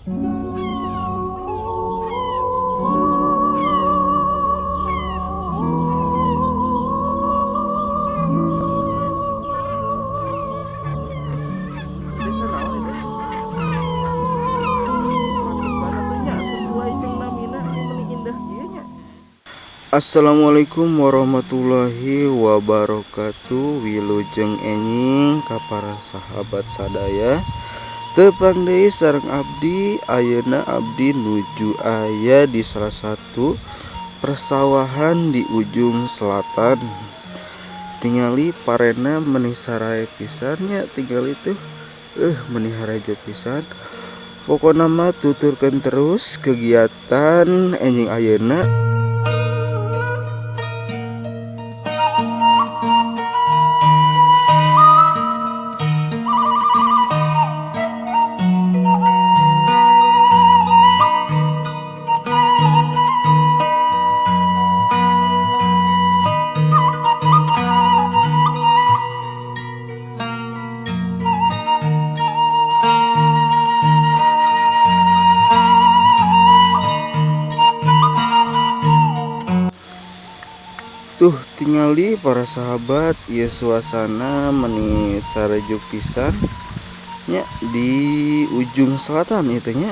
Desa naon itu? Pantesan atuh nya sesuai jeung namina ieu meni indah kieu nya. Assalamualaikum warahmatullahi wabarakatuh. Wilujeng enjing ka para sahabat sadaya. Tepang deui sareng abdi. Ayeuna abdi nuju aya di salah satu persawahan di ujung selatan. Tingali parena meni sarae pisan nya, tingali tuh. Meni harejo pisan. Pokona mah tuturkeun terus kegiatan enjing ayeuna. Tuh tingali para sahabat, ieu suasana meni sarejuk pisan nya di ujung selatan ieu teh nya.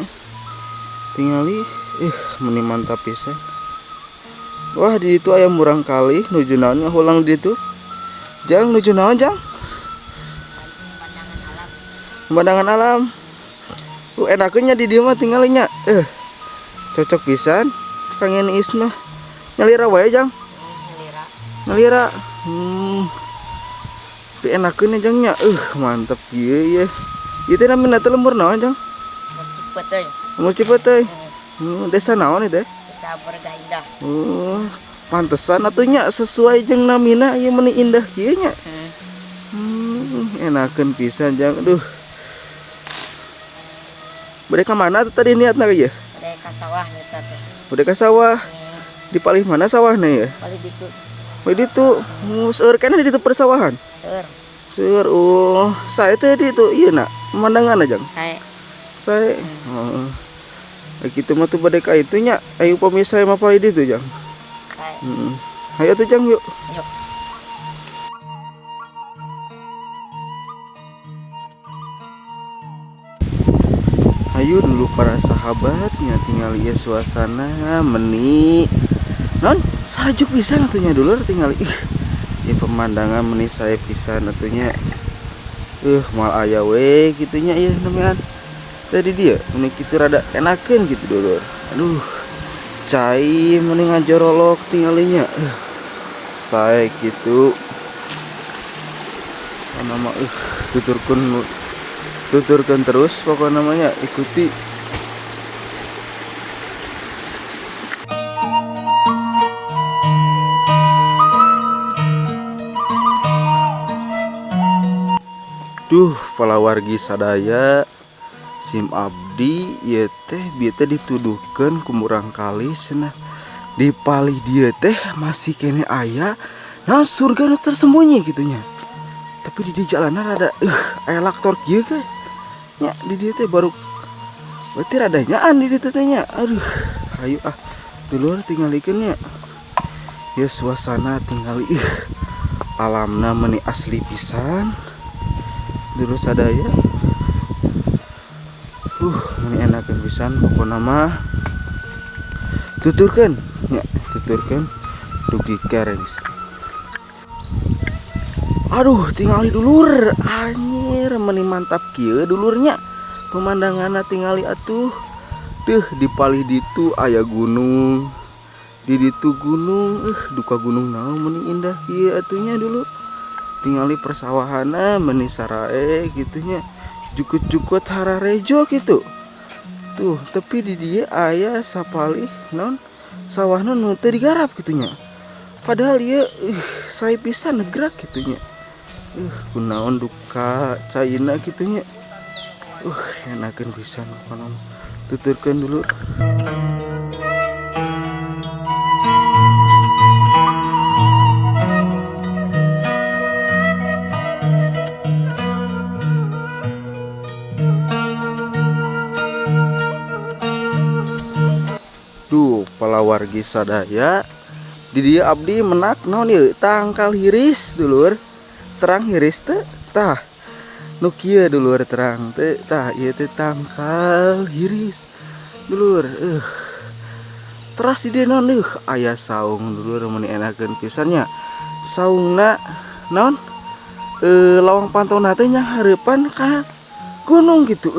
Tingali, meni mantap pisan. Wah, di ditu aya murang kali nuju naon ngahulang di ditu? Jang nuju naon, Jang? Pemandangan alam. Enakeun nya di dieu mah tingali nya. Cocok pisan kangen is mah. Nyalira wae, Jang. Nyalira. Tapi enakeun nya, Jang nya. Mantap kieu ye. Ieu teh namina teh lembur naon, Jang? Lembur Cipeteuy. Lembur Cipeteuy. Desa naon ieu teh? Desa Bergah Indah. Pantesan atuh nya sesuai jeung namina ieu meni indah kieu nya. Enakeun pisan, Jang. Aduh. Bade ka mana tuh tadi niatna ieu? Bade ka sawah eta teh. Bade ka sawah. Di palih mana sawahna ya? Palih ditu. Palih ditu. Seueur keneh di ditu persawahan? Seueur. Seueur. Oh, sae teh di ditu ieu na pemandanganna, Jang? Sae. Sae. Heeh. Kitu mah tuh bade ka itu nya. Ayo upami sae mah palih ditu, Jang. Sae. Heeh. Hayu atuh, Jang, yuk. Yuk. Hayu dulu para sahabatnya tinggal ieu suasana meni non sajuk pisan atuh nya dulur tinggal ih ieu pemandangan meni sae pisan atuh nya. Moal aya we kitu nya ieu namian. Tadi dia meni kitu rada enakeun gitu dulur. Aduh, cai meni ngajorolok tingalinya. Sae kitu. Nama tuturkeun terus pokoknya namanya ikuti. Duh, palawargi sadaya sim abdi ieu teh bieu teh dituduhkeun ku murang kali cenah di palih dieu teh masih keneh aya naon surga nu tersembunyi kitu nya. Tapi di jalanan rada aya laktor kieu ge nya di dieu teh baru berarti rada nyaan di dieu teh nya. Aduh, hayu ah dulur tingalikeun nya. Ya suasana tingali ih alamna meni asli pisan. Dulur sadaya. Meni enakeun pisan pokona mah. Tuturkeun nya, tuturkeun dugi ka rengsek. Aduh, tingali dulur, anjir meni mantap kieu dulurnya. Pemandanganna tingali atuh. Deuh, di palih ditu aya gunung. Di ditu gunung, duka gunung naon meni indah kieu atuh nya dulu. Tingali persawahanna meni sarae kitu nya. Jukut-jukut hararejo kitu. Tuh, tapi di dieu aya sapalih naon sawahna nu teu digarap kitu nya. Padahal ieu sae pisan negrak kitu nya. Kunaon duka caina kitu nya. Enakeun pisan pokona mah. Tuturkeun dulu. Duh, palawargi sadaya, di dieu abdi menak naon ieu, tangkal hiris dulur. Terang hiris teh, tah nu kieu dulur, terang teh, tah ieu teh tangkal hiris dulur. Teras di dieu naon, aya saung dulur, meuni enakeun pisan nya saungna. Naon, lawang pantona teh nyanghareupan ka gunung gitu,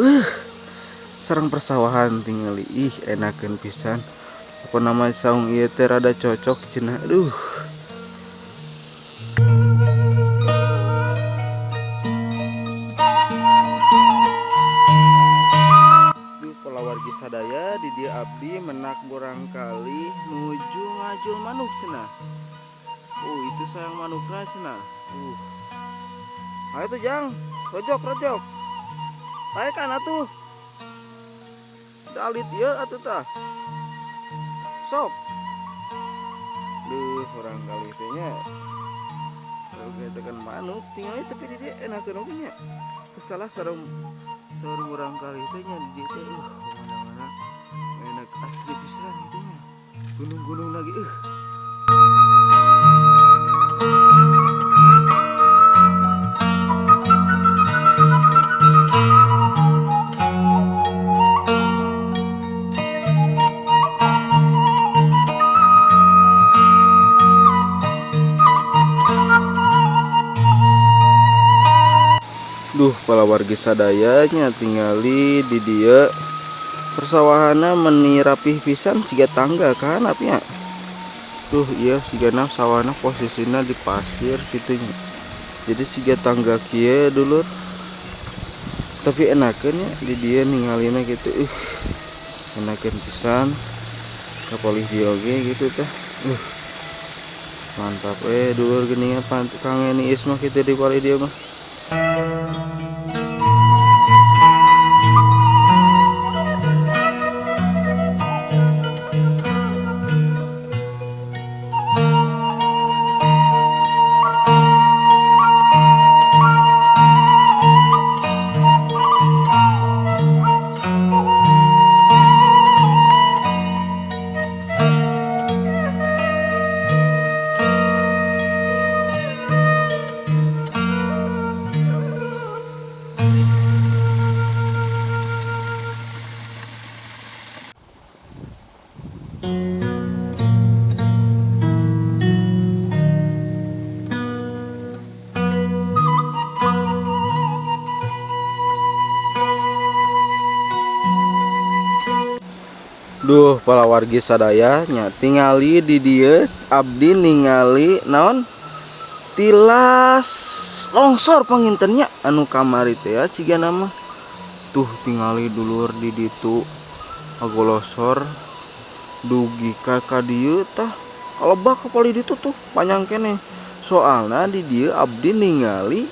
sareng persawahan tingali. Ih, enakeun pisan. Apa nama, saung ieu teh rada cocok cenah. Aduh. Duh, palawargi sadaya, di dieu abdi menak murangkalih nuju ngajul manuk cenah. Oh, itu sayang manukna cenah. Ayo tuh, Jang, rojok rojok. Taekan atuh. Dalit ieu atuh tah. Sok. Duh, murangkalih teh nya. Tekan manuk tingali, tapi di dieu enakeun oge nya. Kesalah sareng sareng murangkalih teh nya, di dieu teh pemandanganna enak asli pisan gitu nya. Gunung-gunung lagi. Duh, palawargi sadaya nya, tingali di dieu persawahanna meni rapih pisan, siga tangga kan nya. Tuh, iya sigana sawahna posisina di pasir gitu nya. Jadi siga tangga kieu dulur. Tapi enakeun nya di dieu ningalina gitu. Enakeun pisan. Kapalih dieu oge gitu tah. Mantap dulur, geuningan Kang Eni Isma kitu di palih dieu mah. Duh, palawargi sadaya nya, tingali di dieu abdi ningali naon, tilas longsor panginten nya anu kamari teh ya cigana mah. Tuh, tingali dulur, di ditu agolosor dugi ka ka dieu tah, kalebak ka palih ditu tuh panjang keneh. Soalna di dieu abdi ningali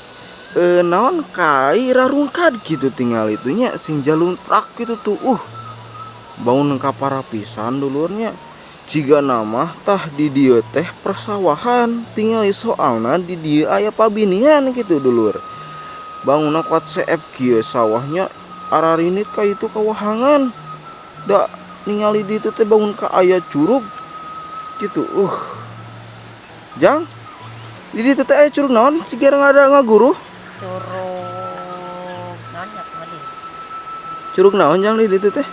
naon, kai rarungkad gitu, tingali tuh nya sing jaluntrak gitu tuh. Bangun kapara pisan dulurnya, jiga nama tah di dieu teh persawahan, tingali soalna di dieu aya pabinihan gitu dulur. Bangunna kuat CF kieu, sawahnya ararinit ka itu kawahangan da ningali di itu teh bangun ka aya curug gitu. Jang, di ditu teh aya curug naon siga ada ngaguruh? Curug naon ya tadi? Curug naon, Jang, di ditu teh?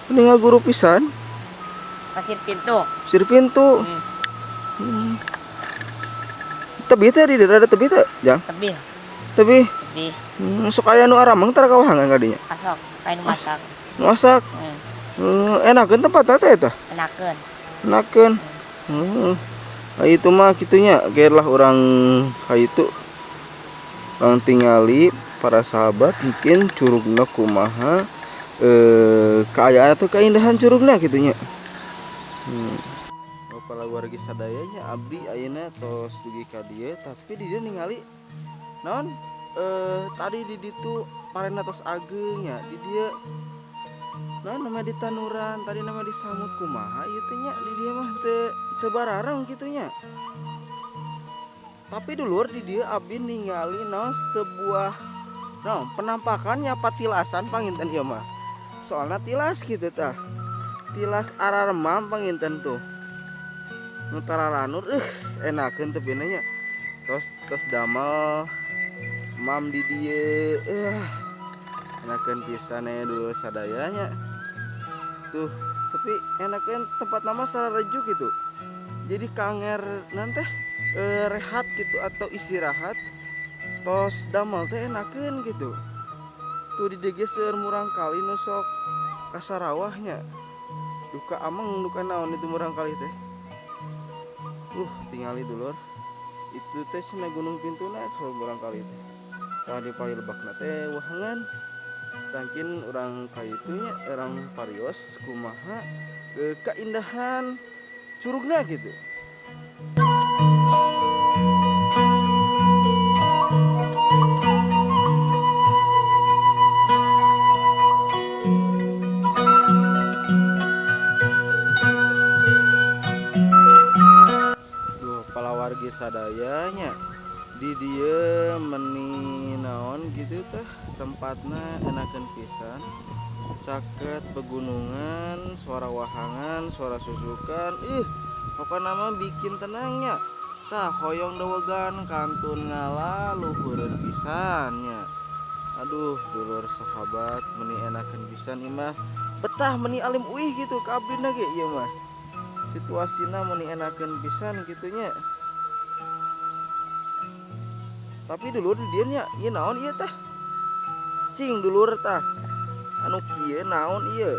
Ini ngaguru pisan. Pasir Pintu. Pasir Pintu. Tebih teh di daerah tebih teh, Jang? Tebih. Tebih. Tebih. Sok aya nu arameng tara kawahangan ka dinya? Asok, sok aya nu masak. Nu masak. Enakeun tempatna teh eta? Enakeun. Enakeun. Nah, itu mah kitunya, geus lah urang ka itu. Urang tingali para sahabat mungkin curugna kumaha, keayaan atau keindahan curugna gitu nya. Palawargi sadayanya, abdi ayeuna tos dugi ka dieu, tapi di dieu ningali naon, tadi di ditu parena tos ageng nya, di dieu naon namanya di tanuran tadi nama disamut kumaha ieu teh nya, di dieu mah teu bararang kitu nya. Tapi dulur, di dieu abdi ningali naon, sebuah naon, penampakannya patilasan panginten ieu mah, soalna tilas gitu tah. Tilas araremam panginten tuh. Nu tararanur enakeun teh nya. Tos tos damel mam di dieu. Enakeun pisan dulur sadayanya. Tuh, tapi enakeun tempat nama sararejuk gitu. Jadi kanger nanti rehat gitu atau istirahat tos damel teh enakeun gitu. Tuh di dieu seueur murangkalih nu sok kasarawahnya. Duka ameng duka naon itu murangkalih teh. Tingali dulur. Itu teh cenah Gunung Pintuna soal murangkalih teh. Tah di palih lebakna teh wahangan. Tangkin urang ka itu nya urang parios kumaha keindahan curugna gitu. Duh, palawargi sadayanya di dieu meni naon gitu teh tempatna enakeun pisan. Caket pegunungan, suara wahangan, suara susukan, ih pokokna mah bikin tenangnya. Tah hoyong dewegan kantun ngala luhureun pisan nya. Aduh dulur sahabat meni enakeun pisan ieu mah. Betah meni alim uih gitu ka abdina ge ieu mah. Situasina meni enakeun pisan kitu nya. Tapi dulur di dieu nya, ieu naon ieu teh? Cing dulur tah. Anu kieu naon ieu?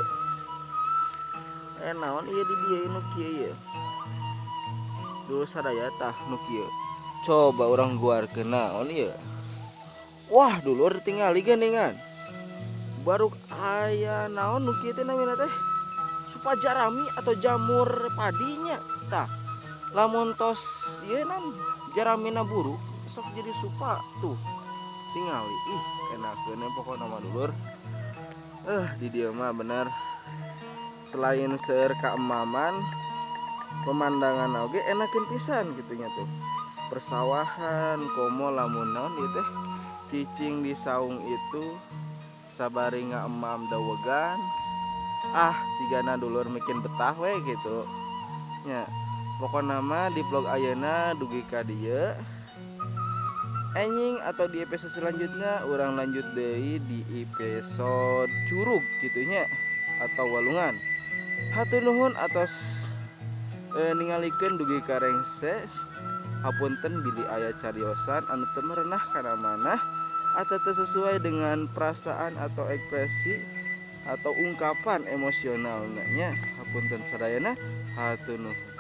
Naon ieu di dieu nu kieu ieu? Dulur sadaya tah nu kieu. Coba urang guarkeun naon ieu? Wah, dulur tingali geuningan. Baru aya naon nu kieu teh namina teh? Supa jarami atau jamur padinya tah. Lamun tos ieu nan jaramina buruk sok jadi supa tuh. Tingali ih enakeun pokona mah dulur. Di dieu mah bener. Selain seueur kaemaman, pemandangan oge enakeun pisan gitunya tuh. Persawahan komo lamun naon ieu teh cicing di saung itu sabari ngaemam dawegan. Ah, sigana dulur bikin betah we gitu. Nya, pokona mah di vlog ayeuna dugi ka dieu. Enjing atau di episode selanjutnya urang lanjut deui di episode curug gitunya atau walungan. Hatur nuhun atos ningalikeun dugi ka rengse. Hapunten bilih aya cariosan anu teu merenah kana manah atau teu sesuai dengan perasaan atau ekspresi atau ungkapan emosionalnya nya. Hapunten sadayana, hatur nuhun.